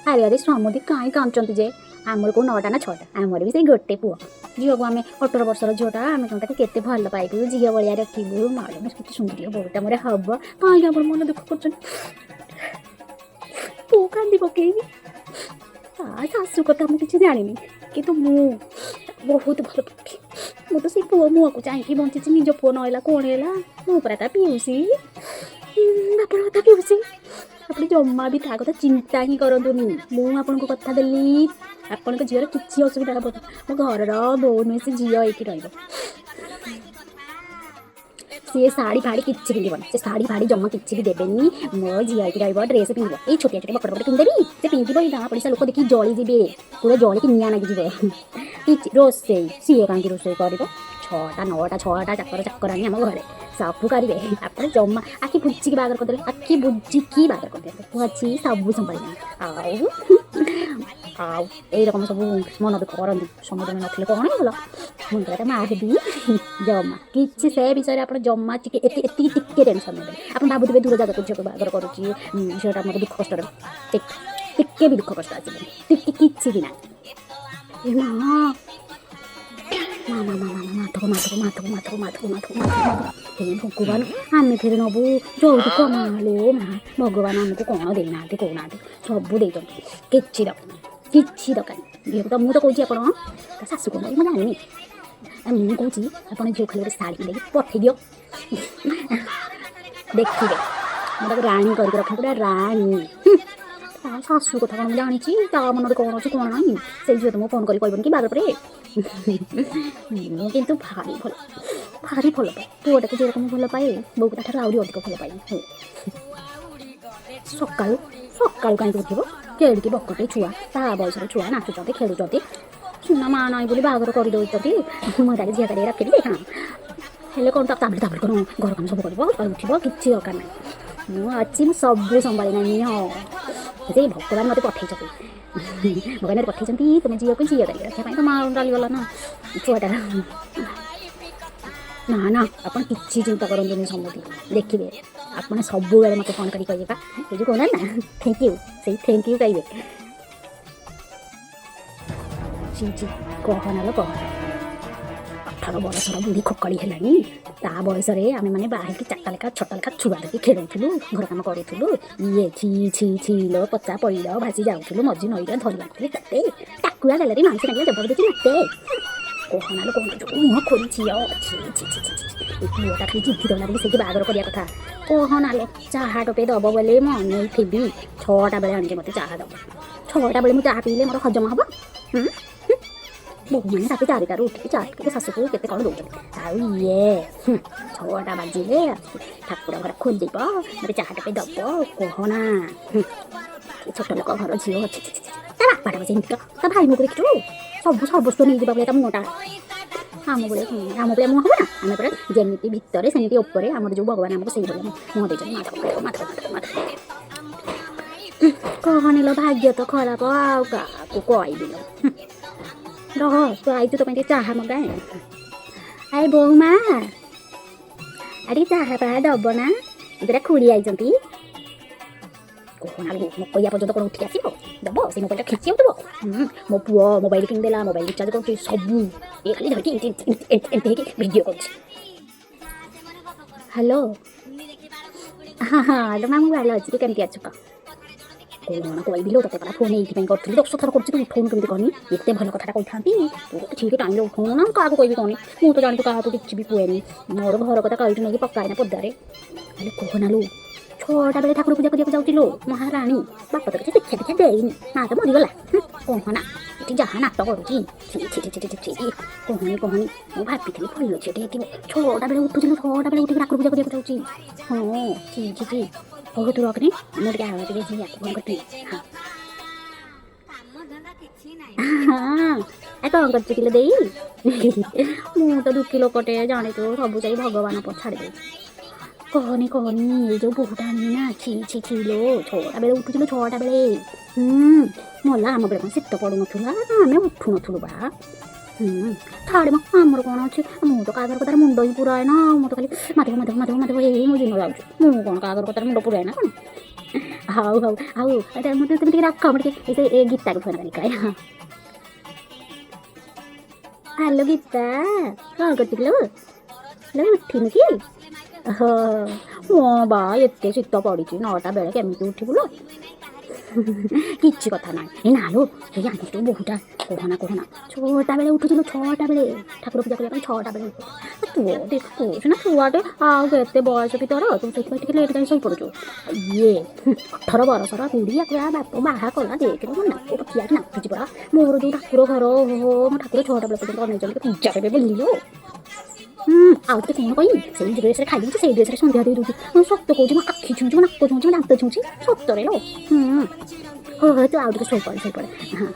ଆରେ ଆରେ ସ୍ୱାମୀ, କାହିଁ କାନ୍ଦୁଛନ୍ତି ଯେ? ଆମର କେଉଁ 9ଟା ନା 6ଟା? ଆମର ବି ସେଇ ଗୋଟେ ପୁଅ। ଝିଅକୁ ଆମେ 18 ବର୍ଷର ଝିଅଟା, ଆମେ କଣ ତାକୁ କେତେ ଭଲ ପାଇବୁ, ଝିଅ ଭଳିଆ ରଖିବୁ। ମାଲୋ, କେତେ ସୁନ୍ଦରୀ ବୋହୂଟା ମୋର ହବ। କାହିଁକି ଆପଣ ମନ ଦୁଃଖ କରୁଛନ୍ତି? ପୁଅ କାନ୍ଦି ପକେଇବି। ତା ଶାଶୁ କଥା ମୁଁ କିଛି ଜାଣିନି, କିନ୍ତୁ ମୁଁ ବହୁତ ଭଲ ପାଉଛି। ମୁଁ ତ ସେଇ ପୁଅ ମୁହଁକୁ ଚାହିଁକି ବଞ୍ଚିଛି। ନିଜ ପୁଅ ନହେଲା କ'ଣ ହେଲା? ମୁଁ ପରା ତା ପିଉସୀ, ଆପଣ ତା ପିଉସୀ। ଆପଣ ଜମା ବି ତା କଥା ଚିନ୍ତା ହିଁ କରନ୍ତୁନି। ମୁଁ ଆପଣଙ୍କୁ କଥା ଦେଲି, ଆପଣଙ୍କ ଝିଅର କିଛି ଅସୁବିଧା ହେବନି। ମୋ ଘରର ବୋହୂ ନୁହେଁ, ସେ ଝିଅ ହେଇକି ରହିବ। ସିଏ ଶାଢ଼ୀ ଫାଢ଼ୀ କିଛି ପିନ୍ଧିବନି। ସେ ଶାଢ଼ୀ ଫାଢ଼ୀ ଜମା କିଛି ବି ଦେବେନି। ମୋ ଝିଅ ହେଇକି ରହିବ, ଡ୍ରେସ୍ ପିନ୍ଧିବ। ଏଇ ଛୋଟିଆ ଛୋଟିଆ ବକଟ ବକଟ କିଣିଦେବି, ସେ ପିନ୍ଧିବ। ଏଇ ଗାଁ ପଡ଼ିଶା ଲୋକ ଦେଖିକି ଜଳିଯିବେ, ପୁରା ଜଳିକି ନିଆଁ ଲାଗିଯିବ। କିଛି ରୋଷେଇ, ସିଏ କାହିଁକି ରୋଷେଇ କରିବ? 6ଟା 9ଟା 6ଟା ଚାକର ଚାକରାଣୀ ଆମ ଘରେ, ସବୁ କରିବେ। ଆପଣ ଜମା ଆଖି ବୁଜିକି ବାହାଘର କରିଦେଲେ, ଆଖି ବୁଜିକି ବାହାଘର କରିଦେଲେ, ମୁଁ ଅଛି, ସବୁ ସମ୍ଭାଳିଦେବି। ଆଉ ଆଉ ଏଇରକମ ସବୁ ମନ ଦୁଃଖ କରନ୍ତି। ସମୁଦ୍ର ନଥିଲେ କ'ଣ ହେଇଗଲା? ମୁଁ ପରା ତା ମା ହେବି। ଜମା କିଛି ସେ ବିଷୟରେ ଆପଣ ଜମା ଟିକେ ଏତି ଏତିକି ଟିକେ ଟେନସନ୍ ନେବେନି। ଆପଣ ଭାବୁଥିବେ ଦୂର ଜାଗାକୁ ଝିଅକୁ ବାହାଘର କରୁଛି, ଝିଅଟା ମୋର ଦୁଃଖ କଷ୍ଟରେ, ଟିକେ ବି ଦୁଃଖ କଷ୍ଟ ଆସିବନି, ଟିକେ କିଛି ବି ନାହିଁ। ଏ ମା ମା ମା ମା ମା, ମାଧବ ମାଧବ ମାଧବ ମାଧବ ମାଧବ ମାଧବ ମାଧବ, ହେ ଭଗବାନ, ଆମେ ଫେରେ ନବୁ ଯୌତୁକ? ମା ଲୋ ମା, ଭଗବାନ ଆମକୁ କ'ଣ ଦେଇନାହାନ୍ତି କହୁନାହାନ୍ତି? ସବୁ ଦେଇଛନ୍ତି। କିଛି ଦରକାର ନାହିଁ, କିଛି ଦରକାର ନାହିଁ ଝିଅକୁ ତ। ମୁଁ ତ କହୁଛି ଆପଣ ତା ଶାଶୁ କ'ଣ ମୁଁ ଜାଣିନି, ମୁଁ କହୁଛି ଆପଣ ଝିଅ ଖାଲି ଗୋଟେ ଶାଢ଼ୀ ପିନ୍ଧେଇକି ପଠେଇ ଦିଅ। ଦେଖିବେ, ମୁଁ ତାକୁ ରାଣୀ କରିକି ରଖିବି, ପୁରା ରାଣୀ। ତା ଶାଶୁ କଥା କ'ଣ ମୁଁ ଜାଣିଛି? ତା ମନରେ କ'ଣ ଅଛି କ'ଣ ନାହିଁ? ସେଇ ଝିଅ ତ ମୁଁ ଫୋନ୍ କରି କହିବନି କି ବାହାଘର ପରେ। ମୁଁ କିନ୍ତୁ ଭାରି ଭଲ, ଭାରି ଭଲ ପାଏ ପୁଅଟାକୁ। ଯେରକମ ଭଲ ପାଏ, ବୋଉକୁ ତାଠାରୁ ଆହୁରି ଅଧିକ ଭଲ ପାଏ। ହଉ, ସକାଳୁ ସକାଳୁ କାହିଁକି ଉଠିବ? କେଡ଼ିକି ବକଟେ ଛୁଆ, ତା ବୟସର ଛୁଆ ନାଚୁଛନ୍ତି, ଖେଳୁଛନ୍ତି। ସୁନା ମା ନାହିଁ ବୋଲି ବାହାଘର କରିଦେଉଛନ୍ତି। ମୁଁ ତାକୁ ଝିଅ କରିକି ରଖିବି। ହଁ, ହେଲେ କ'ଣ ତାପରେ କ'ଣ ଘର କାମ ସବୁ କରିବ, ସକାଳୁ ଉଠିବ? କିଛି ଦରକାର ନାହିଁ। ମୁଁ ଅଛି, ମୁଁ ସବୁ ସମ୍ଭାଳି ନେବି। ହଁ, ସେଇ ଭଗବାନ ମୋତେ ପଠେଇଛନ୍ତି, ଭଗବାନ ମୋତେ ପଠେଇଛନ୍ତି ତୁମେ ଝିଅକୁ ଝିଅ କରିକି ରଖିବା ପାଇଁ। ତ ମା ଚାଲିଗଲା ନା ଛୁଆଟା। ନା ନା, ଆପଣ କିଛି ଚିନ୍ତା କରନ୍ତୁନି ସମୁଦି। ଦେଖିବେ, ଆପଣ ସବୁବେଳେ ମୋତେ ଫୋନ୍ କରି କହିବେ ପା, ଏଇ ଯେଉଁ କହୁନାହାନ୍ତି ନା thank you, ସେଇ thank you କହିବେ। ଛି ଛି, କହନା ଲୋ କହନା। 18 ବରଷର ବୁଢ଼ୀ ଖୋକଳି ହେଲାଣି। ତା ବୟସରେ ଆମେମାନେ ବାହା ହେଇକି 4ଟା ଲେଖା 6ଟା ଲେଖା ଛୁଆ ଧରିକି ଖେଳୁଥିଲୁ, ଘର କାମ କରୁଥିଲୁ। ଇଏ ଛି ଛି ଛି ଲୋ, ପଚା ପଇଡ଼ ଭାସି ଯାଉଥିଲୁ ମଝି ନଈରେ, ଧରିବାକୁ ତତେ ଟାକୁଆ ଗାଲରେ ମାଂସ ନାଗିଲା ଜବାବ ଦେଇଛି ମତେ। କହନା ଲୋ କହନା, ଯୋଉ ମୁହଁ ଖୋଲି ଝିଅ, ଛି ଛି ଛି ଛି ଛି। ଏ ପୁଅଟା ଖାଲି ଜିଦ୍ଦି ଧରିଲା ବୋଲି ସେଇଠି ବାହାଘର କରିବା କଥା। କହନା ଲୋ, ଚାହା ଟୋପେ ଦବ ବୋଲି ମୁଁ ଅନେଇଥିବି। 6ଟା ବେଳେ ଆଣିକି ମୋତେ ଚାହା ଦବ। 6ଟା ବେଳେ ମୁଁ ଚାହା ପିଇଲେ ମୋର ହଜମ ହବ? ହୁଁ। ବୋହୂମାନେ ରାତି 4ଟାରୁ ଉଠିକି ଚା ପିଇକି ଶାଶୁକୁ କେତେ କ'ଣ ଦଉଛନ୍ତି। ଆଉ ଇଏ 6ଟା ବାଜିଲେ ଠାକୁର ଘର ଖୋଲିବ, ମୋତେ ଚାହା ଟୋପେ ଦବ। କହନା, ଛୋଟ ଲୋକ ଘର ଝିଅ ଅଛି। ତା ବାପାଟା ସେମିତି, ତା ଭାଇ ମୁହଁକୁ ଦେଖିଛୁ? ସବୁ ସର୍ବସ୍ୱ ନେଇଯିବା ଭଳିଆ ତା ମୁହଁଟା। ଆମ ଭଳିଆ ମୁହଁ ହବ ନା? ଆମେ ପୁରା ଯେମିତି ଭିତରେ ସେମିତି ଉପରେ। ଆମର ଯୋଉ ଭଗବାନ ଆମକୁ ସେଇଭଳିଆ ମୁହଁ ଦେଇଛନ୍ତି। ମାଧବ ମାଧବ ମାଧବ ମାଧବ। କହନି ଲୋ, ଭାଗ୍ୟ ତ ଖରାପ, ଆଉ କାହାକୁ କହିବି ଲୋ? ରହ, ତୁ ଆଇଛୁ, ତୋ ପାଇଁ ଟିକେ ଚାହା ମଗାଏ। ଆରେ ବୋଉ ମା, ଆରେ ଚାହା ଫାହା ଦବ ନା? ପୁରା ଖୁଡ଼ି ଆଇଛନ୍ତି। କହନା ଲୋ, ମୋ କହିବା ପର୍ଯ୍ୟନ୍ତ କ'ଣ ଉଠିକି ଆସିବ? ଦବ ସେଇ ମୋବାଇଲଟା ଖିଞ୍ଚି ହେଉଥିବ। ମୋ ପୁଅ ମୋବାଇଲ କିଣିଦେଲା, ମୋବାଇଲ ରିଚାର୍ଜ କରୁଛି ସବୁ। ଏ ଖାଲି ଧରିକି ଏମିତି ଏମିତି ଏମିତି ଏମିତି ହେଇକି ଭିଡ଼ିଓ କରୁଛି। ହ୍ୟାଲୋ, ହଁ ହଁ, ହ୍ୟାଲୋ ମା, ମୁଁ ଭଲ ଅଛି। ତୁ କେମିତି ଅଛୁ କହ। କ'ଣ କହିବି ଲୋ, ତତେ ପରା ଫୋନ୍ ଏଇଥିପାଇଁ କରିଥିଲି। 10 ଥର କରୁଛି, ତୁ ଉଠଉନୁ କେମିତି କହନି? ଏତେ ଭଲ କଥାଟା କହିଥାନ୍ତି, ତୁ ଠିକ୍ ଟାଇମ୍ରେ ଉଠଉନୁ ନା। କାହାକୁ କହିବି କହନି? ମୁଁ ତ ଜାଣିଛୁ କାହାକୁ କିଛି ବି କୁହେନି। ମୋର ଘର କଥା କାଲିଠୁ ନେଇକି ପକାଏନା ପଦାରେ। ହେଲେ କହନା ଲୋ, 6ଟା ବେଳେ ଠାକୁର ପୂଜା କରିବାକୁ ଯାଉଛି ଲୋ ମହାରାଣୀ। ବାପା ତ କିଛି ଶିକ୍ଷା ଦୀକ୍ଷା ଦେଇନି, ମା ତ ମରିଗଲା। କହନା, ଏଠି ଯାହା ନାଟ କରୁଛି, ଛି ଛି ଛି ଛି ଛି ଛି। କହନି କହନି, ମୁଁ ଭାବିଥିଲି ଭଲ ଝିଅଟେ ହେଇଥିବ। 6ଟା ବେଳେ ଉଠୁଛି, 6ଟା ବେଳେ ଉଠିକି ଠାକୁର ପୂଜା କରିବାକୁ ଯାଉଛି। ହଁ, ଛି ଛି ଛି। ହଉ, ତୁ ରଖନି, ମୁଁ ଟିକେ ଆଉ ଟିକେ ଝିଅକୁ ଫୋନ୍ କରିଥିଲି। ହଁ ହଁ, ଏ କ'ଣ କରୁଛୁ କିଲୋ ଦେଇ? ମୁଁ ତ ଦୁଃଖୀ ଲୋକଟେ ଜାଣିଛୁ, ସବୁ ଯାଇ ଭଗବାନ ଛାଡ଼ି ଦେଇଛି। କହନି କହନି, ଏଇ ଯୋଉ ବୋହୂଟା ଆଣିନି ନା, ଛି ଛି ଛି ଲୋ, 6ଟା ବେଳେ ଉଠୁଥିଲୁ, 6ଟା ବେଳେ। ମଲା, ଆମ ବେଳେ କ'ଣ ଶୀତ ପଡ଼ୁନଥିଲା? ଆମେ ଉଠୁନଥିଲୁ ବା? ଛାଡ଼େ ମ, ଆମର କ'ଣ ଅଛି? ମୁଁ ତ କାହା ଘର କଥାରେ ମୁଣ୍ଡ ହିଁ ପୁରାଏ ନା। ମୁଁ ତ ଖାଲି ମାଧବ ମାଧବ ମାଧବ ମାଧବ ହେଇ ମୋ ଦିନ ଯାଉଛି। ମୁଁ କ'ଣ କାହା ଘର କଥାରେ ମୁଣ୍ଡ ପୁରାଏ ନା କ'ଣ? ହଉ ହଉ, ଆଉ ମୁଁ ତୁମେ ଟିକେ ରଖ, ମୁଁ ଟିକେ ସେ ଏ ଗୀତାକୁ ଫୋନ୍ କରି କହେ। ହଁ, ହ୍ୟାଲୋ ଗୀତା, କ'ଣ କରୁଛୁ କିଲୋ? ଲୋ, ଉଠିନୁ କି? ହଁ ହଁ ବା, ଏତେ ଶୀତ ପଡ଼ିଛି, 9ଟା ବେଳେ କେମିତି ଉଠିବୁ ଲୋ? କିଛି କଥା ନାହିଁ। ଏ ନା ଲୋ, ସେଇ ଆଙ୍କ ଯୋଉ ବୋହୂଟା, କହନା କହନା, 6ଟା ବେଳେ ଉଠୁଥିଲୁ, 6ଟା ବେଳେ ଠାକୁର ପୂଜା କରିବା ପାଇଁ 6ଟା ବେଳେ ଉଠୁ। ତୁ ଦେଖୁ ସିନା ଛୁଆଟେ, ଆଉ କେତେ ବୟସ କି ତୋର? ତୁ ସେଥିପାଇଁ ଟିକେ ଲେଟ୍ ଯାଇ ଶୋଇପଡ଼ୁଛୁ। ଇଏ 18 ବରଷର ବୁଢ଼ୀ, ଆକୁ ଆ ବାପ ବାହା କଲା। ଦେଖିଲୁ, ମୋ ନାକ ଠିଆ ନାଚୁଛି ପରା। ମୋର ଯୋଉ ଠାକୁର ଘର, ଓହୋ, ମୋ ଠାକୁର 6ଟା ବେଳେ ପର୍ଯ୍ୟନ୍ତ ଅନେଇଛନ୍ତି ପୂଜା ଦେବେ ବୋଲି ଲୋ। ଆଉ ତତେ କ'ଣ କହିବି? ସେଇ ଡ୍ରେସ୍ରେ ଖାଇ ଦେଉଛି, ସେଇ ଡ୍ରେସ୍ରେ ସନ୍ଧ୍ୟା ଦେଇ ଦେଉଛି। ମୁଁ ସତ କହୁଛି, ମୋ ଆଖି ଛୁଉଁଛି, ମୋ ନାକ ଛୁଉଁଛି, ମୋ ଦାନ୍ତ ଛୁଉଁଛି, ସତରେ ଲୋ। ହଉ ହଉ, ତୁ ଆଉ ଟିକେ ଶୋଇପଡ଼େ, ଶୋଇପଡ଼େ। ହଁ।